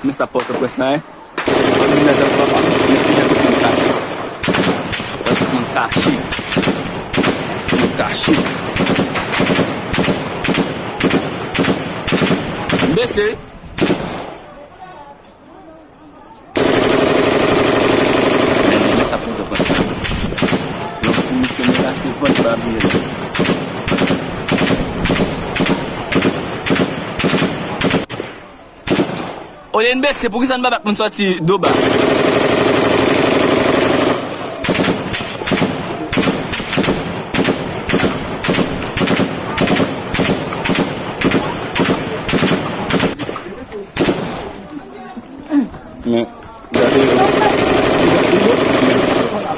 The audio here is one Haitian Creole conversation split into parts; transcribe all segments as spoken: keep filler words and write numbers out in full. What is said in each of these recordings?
Men sa Pòtoprens la, en. Ann met anba pa, men ki jan tout moun kache. Tout moun kache. Tout moun kache. M bese. Men, men sa Pòtoprens la. Yon simityè men la se vant pa bliye la. Olye n bese, poukisa n pa bat moun sòti do ba? Men, gade yo. Ti gade yo.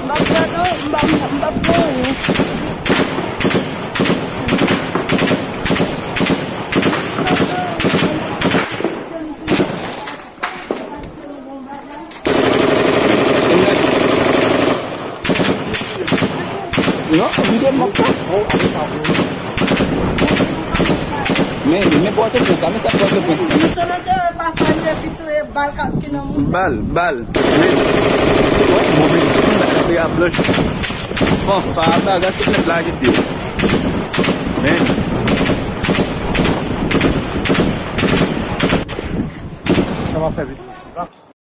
M ap gade, m ap, m ap gade. Èske m gade? Non, videyo m ap fè. Men, men Pòtoprens la, men sa Pòtoprens la. Misye nan teren pa fè l epi touye bal k ap ki nan moun. Bal, bal. Men, bon, men, tout moun gade a blanch. Fanfa, bagay, tout nèg lage pye. Men. Sa va fè vit.